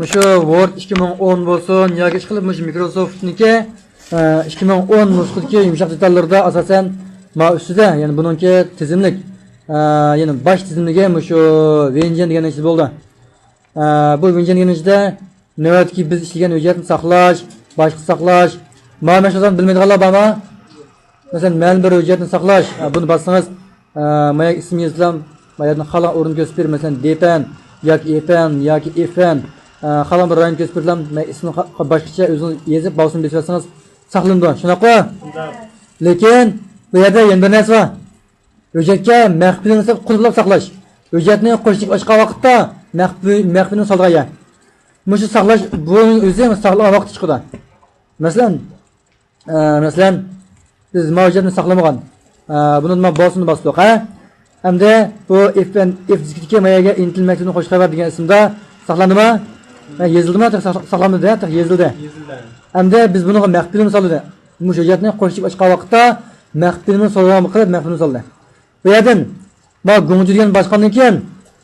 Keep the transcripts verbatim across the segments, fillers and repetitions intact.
مۇشۇ ۋورد ئىككى مىڭ ئون بولسۇن ياكى ئىشقىلىپ مۇشۇ مىكروسوفتنىڭكى، ئە، ئىككى مىڭ ئون نۇسخىدىكى يۇمشاق دېتاللىرىدا ئاساسەن ماۋۇ ئۈستىدە، يەنى بۇنىڭكى تىزىملىك، ئە، يەنى باش تىزىملىكى مۇشۇ ۋېنجيەن دېگەن ئىچىدە بولىدۇ. ئە، بۇ ۋېنجيەن دېگەن ئىچىدە نۆۋەتتىكى بىز ئىشلىگەن ھۆججەتنى ساقلاش، باشقا ساقلاش، ماۋۇ مەشغۇلاتنى بىلمەيدىغانلار بارمۇ؟ مەسىلەن، مەلۇم بىر ھۆججەتنى ساقلاش، ئە، بۇنى باسسىڭىز، ئە، ما يەرگە ئىسىم يېزىلسام، ما يەردىن خالىغان ئورۇننى كۆرسىتىپ بېرىپ، مەسىلەن، دېپەن ياكى ئېپەن ياكى ئېفەن، ئە، خالىغان بىر رايوننى كۆرسىتىپ بېرىلەم، ما ئىسمىنى خا-، خا-، باشقىچە ئۆزىڭىز يېزىپ، باۋسىنى بېسىۋەتسىڭىز ساقلىنىدۇ. شۇنداققۇ؟ شۇنداق. لېكىن بۇ يەردە يەنە بىر نەرسە بار. ھۆججەتكە مەخپىينى سېلىپ قۇلۇپلاپ ساقلاش. ھۆججەتنى قوشۇپ ئاچقان ۋاقىتتا مەخپىي-، مەخپىينى سالىدىغان يەر. مۇشۇ ساقلاش، بۇنىڭ ئۆزى ساقلىغان ۋاقىت چىقىدۇ. مەسىلەن، ئە، مەسىلەن، بىز ماۋۇ ھۆججەتنى ساقلىمىغان. ئە، بۇنى ما بولسۇننى باستۇق، ھە؟ ئەمدى بۇ ئېف، ئېف دىسكىدىكى ما يەرگە ئىنتىل مەكتۇبىنى خوش خەۋەر دېگەن ئىسىمدا ساقلاندىمۇ؟ ھە، يېزىلدىمۇ؟ تېخى ساق-، ساقلانمىدى، ھە؟ تېخى يېزىلدى. يېزىلدى. ئەمدى بىز بۇنىڭغا مەخپىينى سالدى. مۇشۇ ھۆججەتنى قوشۇپ ئاچقان ۋاقىتتا مەخپىينى سالىدىغان قىلىپ مەخپىينى سالدى. بۇ يەردىن ما گۇڭجۇ دېگەن باشقاندىن كېيىن،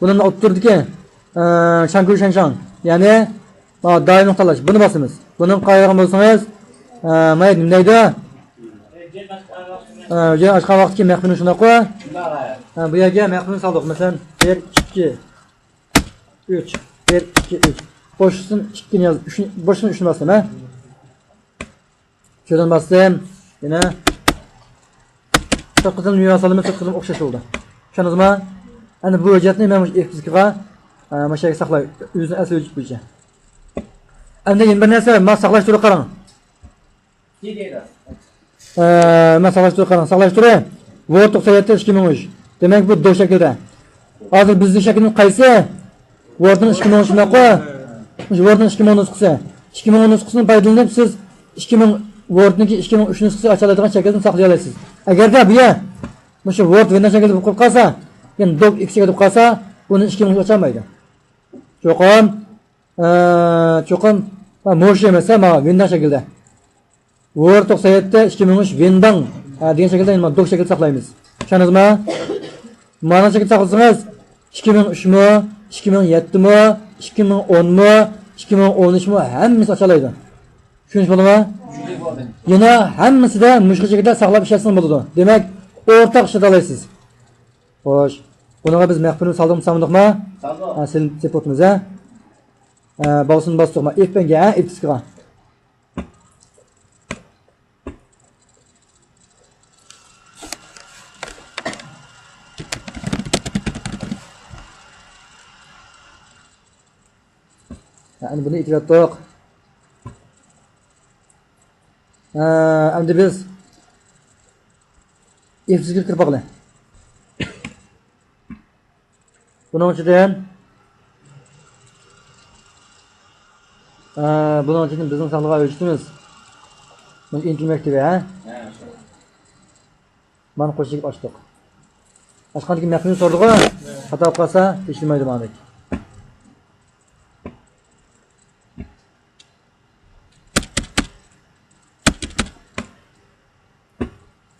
بۇنىڭ ئوتتۇرىدىكى، ئە، شاڭگۇ شەنشاڭ، يەنى، ما دائىملىق تاللاش، بۇنى باسىمىز. بۇنى قارايدىغان بولسىڭىز، ئە، ما نېمە دەيدۇ؟ ئە، ھۆججەت ئاچقان ۋاقىتتىكى مەخپىينى شۇنداققۇ؟ ھە، بۇ يەرگە مەخپىينى سالدۇق. مەسىلەن، بىر، ئىككى، ئۈچ، بىر، ئىككى، ئۈچ. بوشىسىنى ئىككىنى ياز، ئۈچنى، بوشىسىنى ئۈچنى باستىم، ھە؟ شۇدىن باستىم. يەنە تۆت قېتىم نېمە سالىمىز، تۆت قېتىم ئوخشاش بولدى. چۈشەندىڭىزمۇ؟ ئەمدى بۇ ھۆججەتنى مەن مۇشۇ ئېف دىسكىغا، ئە، مۇشۇ يەرگە ساقلاي. ئۆزىنىڭ ئەسلى ھۆججىتى بويىچە. ئەمدى يەنە بىر نەرسە، ما ساقلاش تۈرىگە قاراڭ. ئە، ما ساقلاش تۈرىگە قاراڭ. ساقلاش تۈرى ۋورد توقسان يەتتە ئىككى مىڭ ئۈچ. دېمەك، بۇ دوك شەكلىدە. ھازىر بىزنىڭ شەكلىمىز قايسى؟ ۋوردنىڭ ئىككى مىڭ ئۈچ شۇنداققۇ؟ مۇشۇ ۋوردنىڭ ئىككى مىڭ نۇسخىسى. ئىككى مىڭ نۇسخىسىدىن پايدىلىنىپ، سىز ئىككى مىڭ، ۋوردنىڭكى ئىككى مىڭ ئۈچ نۇسخىسى ئاچالايدىغان شەكىلدىن ساقلىيالايسىز. ئەگەردە بۇ يەر مۇشۇ ۋورد ۋىنداۋس شەكلىدە بولۇپ قېلىپ قالسا، يەنى دوك ئىككى شەكلىدە بولۇپ قالسا، بۇنى ئىككى مىڭ ئۈچ ئاچالمايدۇ. چوقۇم، ئە، چوقۇم، ھە، مۇشۇ ئەمەس، ھە، مانا ۋىنداۋس شەكلىدە. ۋورد توقسان يەتتە ئىككى مىڭ ئۈچ ۋىنداڭ، ھە، دېگەن شەكىلدە يەنە دوك شەكلىدە ساقلايمىز. چۈشەندىڭىزمۇ؟ مانا شەكىلدە ساقلىسىڭىز، ئىككى مىڭ ئۈچمۇ، ئىككى مىڭ يەتتىمۇ، ئىككى مىڭ ئونمۇ، ئىككى مىڭ ئون ئۈچمۇ ھەممىسى ئاچالايدۇ. چۈشىنىش بولدىمۇ؟ يەنە ھەممىسىدە مۇشۇ شەكىلدە ساقلاپ ئىشلەتسىڭىز بولىدۇ. دېمەك، ئورتاق ئىشلىتالايسىز. خوش. بۇنىڭغا بىز مەخپىينى سالدۇقمۇ، سالمىدۇقمۇ؟ سالدۇق. ھە، سېلىپ، سېلىپ بوپتىمىز، ھە؟ ئە، باۋسىنى باستۇقمۇ؟ ئېف بەنگە، ھە؟ ئېف دىسكىغا. ھە، ئەمدى بۇنى ئېتىۋەتتۇق. ھە، ئەمدى بىز ئېف دىسكىغا كىرىپ باقىلى. بۇنىڭ ئىچىدىن، ئە، بۇنىڭ ئىچىدىن بىزنىڭ ساقلىغان ھۆججىتىمىز. بۇ ئىنتىل مەكتىپى، ھە؟ مانا قوشۇپ ئاچتۇق. ئاچقاندىن كېيىن مەخپىينى سورىدىغۇ. خاتا بولۇپ قالسا، ئىشلىمەيدۇ ماندەك.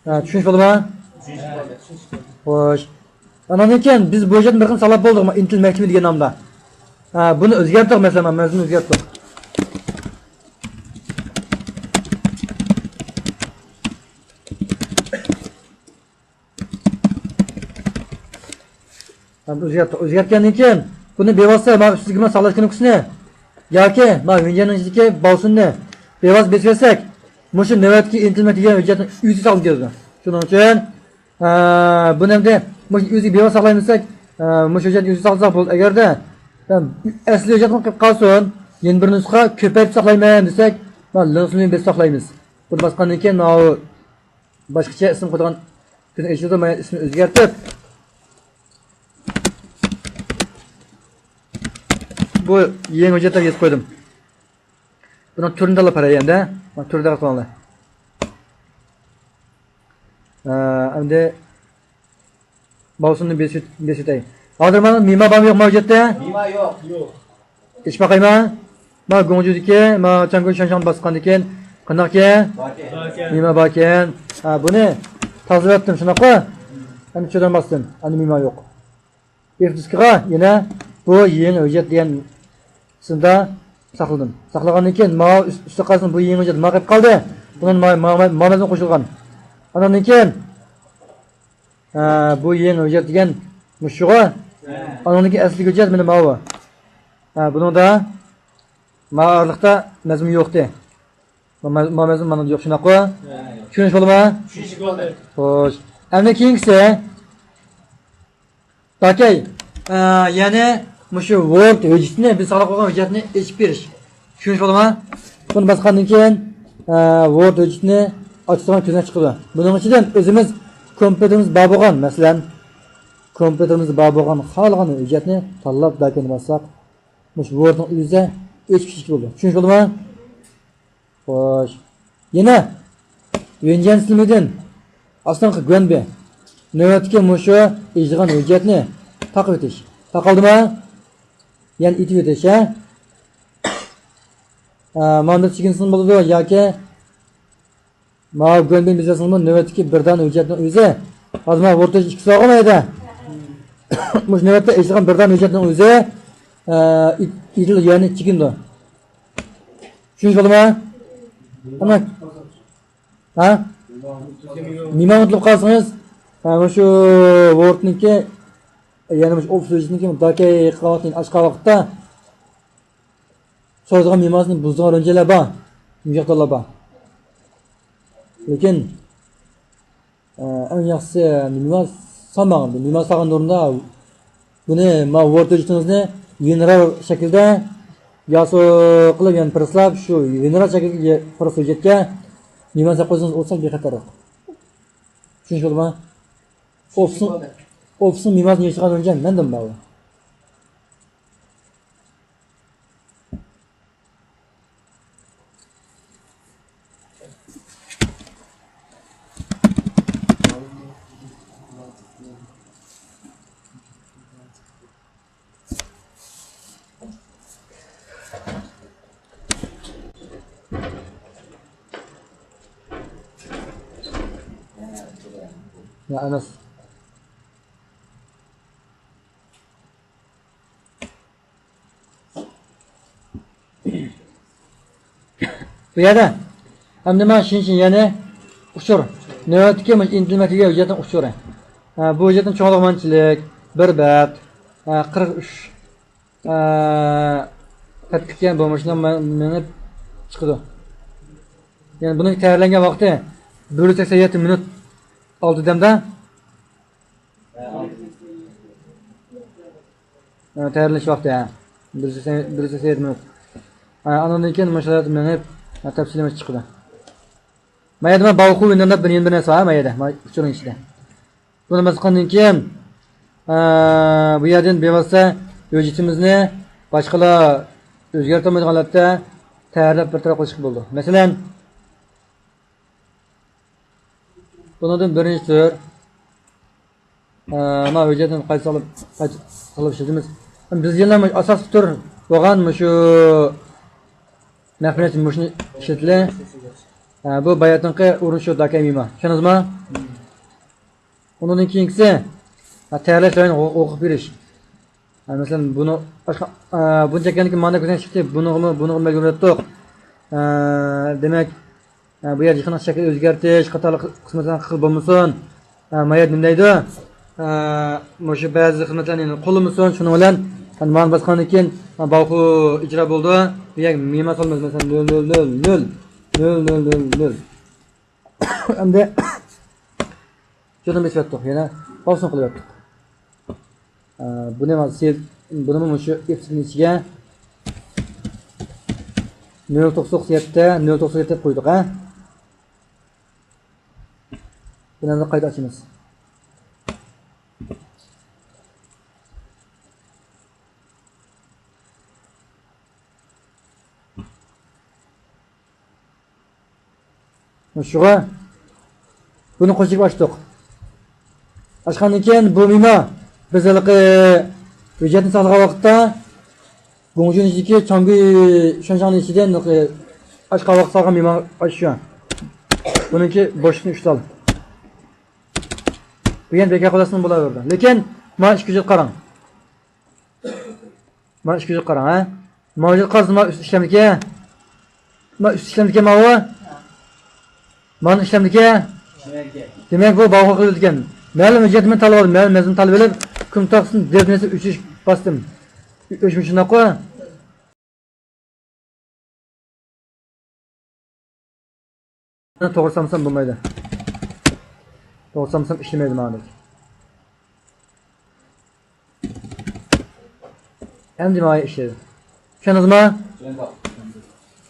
ھە، چۈشىنىش بولدىمۇ؟ خوش. ئاندىن كېيىن بىز بۇ يەردىن بىر خىل ساقلاپ بولدۇق، ئىنتىل مەكتىپى دېگەن نامدا. ھە، بۇنى ئۆزگەرتتۇق، مەسىلەن، مەزمۇننى ئۆزگەرتتۇق. ئۆزگەرتتۇق. ئۆزگەرتكەندىن كېيىن بۇنى بىۋاسىتە مانا ئۈستىدىكى مانا ساقلاش كۇنۇپكىسىنى ياكى مانا ۋىنجەننىڭ ئىچىدىكى باۋسىننى بىۋاسىتە بېسىۋەتسەك، مۇشۇ نۆۋەتتىكى ئىنتىل مەكتىپى دېگەن ھۆججەتنىڭ ئۆزى ساقلىنىپ كېتىدۇ. شۇنىڭ ئۈچۈن، ئە، بۇنى ئەمدى مۇشۇ ئۆزى بىۋاسىتە ساقلايمىز دېسەك، ئە، مۇشۇ ھۆججەتنى ئۆزى ساقلىساق بولىدۇ. ئەگەردە، ئە، ئەسلى ھۆججەتنى قىلىپ قالسۇن، يەنە بىر نۇسخا كۆپەيتىپ ساقلايمەن دېسەك، مانا لىنك سىمۋولىنى بېسىپ ساقلايمىز. بۇنى باسقاندىن كېيىن ماۋۇ باشقىچە ئىسىم قويىدىغان كۈن ئېچىلىدۇ. مەن ئىسمىنى ئۆزگەرتىپ، بۇ يېڭى ھۆججەت دەپ يېزىپ قويدۇم. بۇنىڭ تۈرىنى تاللاپ بېرەي ئەمدى. مانا تۈرىدە قىلىڭلار. ئە، ئەمدى باۋسىننى بېسىپ، بېسىۋېتەي. ھازىر مانا مىما بارمۇ يوقمۇ ھۆججەتتە؟ مىما يوق. يوق. ئېچىپ باقايمۇ؟ ما گۇڭجۇدىكى، ما چاڭگۇن شەنشاڭنى باسقاندىن كېيىن قانداقكەن؟ باركەن. باركەن. مىما باركەن. ھە، بۇنى تازىلىۋەتتىم، شۇنداققۇ؟ ئەمدى چۆدەن باستىم. ئەمدى مىما يوق. ئېف دىسكىغا يەنە بۇ يېڭى ھۆججەت دېگەن ئىچىدە ساقلىدىم. ساقلىغاندىن كېيىن، ماۋۇ ئۈست، ئۈستى قارىسىڭىز، بۇ يېڭى ھۆججەت ماڭا قېلىپ قالدى. بۇنىڭ ما-، ما-، ما-، ماۋۇ قوشۇلغان. ئاندىن كېيىن، ئە، بۇ يېڭى ھۆججەت دېگەن مۇشۇغۇ. ئاندىن كېيىن ئەسلىدىكى ھۆججەت مانا ماۋۇ. ئە، بۇنىڭدا ما ئارىلىقتا مەزمۇن يوقتى. ما-، ما-، مەزمۇن مانا يوق، شۇنداققۇ؟ چۈشىنىش بولدىمۇ؟ چۈشىنىشلىك بولدى. خوش. ئەمدى كېيىنكىسى. داكەي، ئە، يەنى مۇشۇ ۋورد ھۆججىتىنى، بىز ساقلاپ قويغان ھۆججەتنى ئېچىپ بېرىش. چۈشىنىش بولدىمۇ؟ بۇنى باسقاندىن كېيىن، ئە، ۋورد ھۆججىتىنى ئاچىدىغان كۆزنەك چىقىدۇ. بۇنىڭ ئىچىدىن ئۆزىمىز كومپيۇتېرىمىز بار بولغان، مەسىلەن، كومپيۇتېرىمىزدا بار بولغان خالىغان ھۆججەتنى تاللاپ داكەينى باسساق، مۇشۇ ۋوردنىڭ ئۆزى ئېچىپ كېتىشكە بولىدۇ. چۈشىنىش بولدىمۇ؟ خوش. يەنە ۋېنجيەن سىلمىدىن ئاستىنقى گۇەنبې. نۆۋەتتىكى مۇشۇ ئېچىدىغان ھۆججەتنى تاقىۋېتىش. تاقالدىمۇ؟ يەنە ئېتىۋېتىش، ھە؟ ئە، ماندىن چېكىنسىڭىز بولىدۇ ياكى ماۋۇ گۇەنبېنى بېزەسىڭىزمۇ، نۆۋەتتىكى بىر دانە ھۆججەتنىڭ ئۆزى. ھازىر ماۋۇ ۋورد ھۆججەت ئىككىسى بارغۇ مايدا. مۇشۇ نۆۋەتتە ئېچىلغان بىر دانە ھۆججەتنىڭ ئۆزى، ئە، ئېت-، ئېتىل، يەنى چېكىندى. چۈشىنىش بولدىمۇ؟ ئانا. ھە؟ مېھمان ئۇنتۇلۇپ قالسىڭىز، ھە، مۇشۇ ۋوردنىڭكى، يەنى مۇشۇ ئوفىس ھۆججىتىنىڭكى داكەي قىلغان ۋاقتىنى ئاچقان ۋاقىتتا، سورايدىغان مېماسىنى بۇزىدىغان رۆنچەيلەر بار، يۇمشاق تاللار بار. لېكىن، ئە، ئەڭ ياخشىسى مېما سالماڭ. مېما سالغان ئورنىدا بۇنى، ما ۋورد ھۆججىتىڭىزنى ۋىنرار شەكلىدە ياسۇ قىلىپ، يەنى پىرسلاپ، شۇ ۋىنرار شەكلىدە پىرس ھۆججەتكە مېما ساپ قويسىڭىز، ئۇ سەل بىخەتەررەك. چۈشىنىش بولدىمۇ؟ ئوفىسنىڭ، ئوفىسنىڭ مېماسىنى يىغىشتۇرغان رۆنچەي مەندىن بار. يا ئەمەس. بۇ يەردە ئەمدى مانا شىنشىن، يەنى ئۇچۇر. نۆۋەتتىكى مۇشۇ ئىنتىل مەكتىۋى ھۆججەتنىڭ ئۇچۇرى. ھە، بۇ ھۆججەتنىڭ چوڭلۇقى مانچىلىك، بىر بەت، ھە، قىرىق ئۈچ، ھە، بەتلىك، يەنى بۇ مۇشۇنداق مە-، مېڭىپ چىقىدۇ. يەنى بۇنىڭ تەييارلەنگەن ۋاقتى بىر يۈز سەكسەن يەتتە مىنۇت ئالتە دەمدە. ھە، تەييارلىنىش ۋاقتى، ھە. بىر يۈز سەكسەن، بىر يۈز سەكسەن يەتتە مىنۇت. ھە، ئاندىن كېيىن مۇشۇ مانا مېڭىپ، ھە، تەپسىلىي چىقىدۇ. ما يەردە مانا باۋخۇ ۋىندېرلاپ بىر يەنە بىر نەرسە بار، ھە، ما يەردە، ما ئۇچۇرنىڭ ئىچىدە. بۇنى باسقاندىن كېيىن، ھە، بۇ يەردىن بىۋاسىتە ھۆججىتىمىزنى باشقىلار ئۆزگەرتەلمەيدىغان ھالەتتە تەييارلاپ بىر تەرەپ قىلىشقا بولىدۇ. مەسىلەن، بۇنىڭدىن بىرىنچى تۈر، ئە، مانا ھۆججەتنى قايتا ساقلاپ، قايتا ساقلاپ ئىشلىتىمىز. بىز يەنە مۇشۇ ئاساسلىق تۈر بولغان مۇشۇ نەق مەيدان مۇشۇنى ئىشلىتىلى. ئە، بۇ باياتنىڭقى ئورنى شۇ داكەي مېما. چۈشەندىڭىزمۇ؟ ئۇنىڭدىن كېيىنكىسى، ھە، تەييارلاش جايىنى ھوقۇق بېرىش. ھە، مەسىلەن، بۇنى، ئە، بۇنى چەككەندىن كېيىن مانا كۆزنەك چىقتى. بۇنىڭغىمۇ، بۇنىڭغا بەلگىلەپ تۇق. ئە، دېمەك، ئە، بۇ يەردە يىغىنىڭ شەكلى ئۆزگەرتىش قاتارلىق خىزمەتلەرنى قىلغىلى بولمىسۇن. ئە، ما يەردە نېمە دەيدۇ؟ ئە، مۇشۇ بەزى خىزمەتلەرنى قوللىمىسۇن. شۇنىڭ بىلەن، مانا باسقاندىن كېيىن، باۋخۇ ئىجرا بولىدۇ. بۇ يەرگە مېما سالىمىز، مەسىلەن، نۆل نۆل نۆل نۆل. ئەمدى جۇدۇن بېسىۋەتتۇق، يەنە پاۋسىنى قىلىۋەتتۇق. ئە، بۇنى مانا سېل-، بۇنىمۇ مۇشۇ ئېف سىكنىڭ ئىچىگە نۆل توققۇز توققۇز يەتتە، نۆل توققۇز يەتتە دەپ قويدۇق، ھە. بۇنى ھازىر قايتا ئاچىمىز. شۇغا بۇنى قوشۇپ ئاچتۇق. ئاچقاندىن كېيىن بۇ مېما، بىز ھېلىقى ھۆججەتنى ساقلىغان ۋاقىتتا، گۇڭجۇن ئىچىدىكى چاڭگۈي شۇەنشاڭنىڭ ئىچىدىن ھېلىقى ئاچقان ۋاقىت سالغان مېما ئاشۇ. بۇنىڭكى بوشلۇقنى ئۈچ سال. بۇ يەنە بىكار قىلسىمۇ بولاۋېرىدۇ. لېكىن مانا ئىككى ھۆججەت قاراڭ. مانا ئىككى ھۆججەت قاراڭ، ھە. ماۋۇ يەرگە قارىسا، ماۋۇ ئۈستى ئىشلەمدىكەن. ماۋۇ ئۈستى ئىشلەمدىكەن ماۋۇ. مانا ئىشلەمدىكەن. دېمەك، بۇ باۋخو قىلىدىكەن. مەلۇم ھۆججەتنى مەن تاللاپ ئالدىم. مەلۇم مەزمۇننى تاللاپ ئېلىپ، كۈن تاختىسىنى دېفىنىسى ئۆچۈرۈش باستىم. ئۆچمۇ شۇنداققۇ؟ توغرا سالمىسام بولمايدۇ. توغرا سالمىسام ئىشلىمەيدۇ ماڭا. ئەمدى ماڭا ئىشلەيدۇ. چۈشەندىڭىزمۇ؟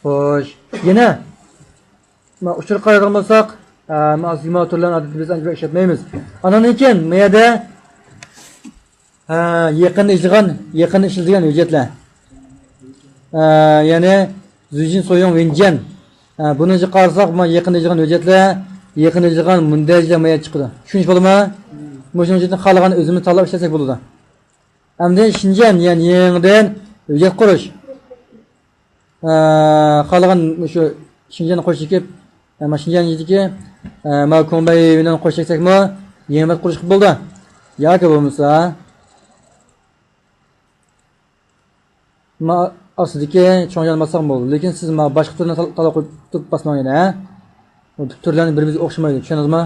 خوش. يەنە ما ئۇچۇرغا قارايدىغان بولساق، ئە، ما ئاز يۇمۇر تۈرلەرنى ئادەتتە بىز ئانچە بەك ئىشلەتمەيمىز. ئاندىن كېيىن ما يەردە، ئە، يېقىندا ئىشلىغان، يېقىندا ئىشلىتىلگەن ھۆججەتلەر. ئە، يەنى زۈيجىن سويۇڭ ۋېنجيەن. ئە، بۇنىڭغا قارىساق، ما يېقىندا ئىشلىغان ھۆججەتلەر، يېقىندا ئىشلىغان مۇندەرىجىلەر ما يەردە چىقىدۇ. چۈشىنىش بولدىمۇ؟ مۇشۇنىڭ ئۈچۈن خالىغان ئۆزىمىز تاللاپ ئىشلەتسەك بولىدۇ. ئەمدى شىنجيەن، يەنى يېڭىدىن ھۆججەت قۇرۇش. ئە، خالىغان مۇشۇ شىنجيەن قوشۇپ، ئە، ما شىنجيەن ئىچىدىكى، ئە، ما كۇڭبەي يۈننەن قوشۇپ چەكسەكمۇ، يېڭى بەت قۇرۇش قىلىپ بولىدۇ. ياكى بولمىسا، ما ئاستىدىكى چوڭجيەن باسساقمۇ بولىدۇ. لېكىن سىز ما باشقا تۈرنى تال-، تاللاپ قويۇپ تۇرۇپ باسماڭ يەنە، ھە؟ بۇ تۈرلەرنى بىر-بىرىگە ئوخشىمايدۇ، چۈشەندىڭىزمۇ؟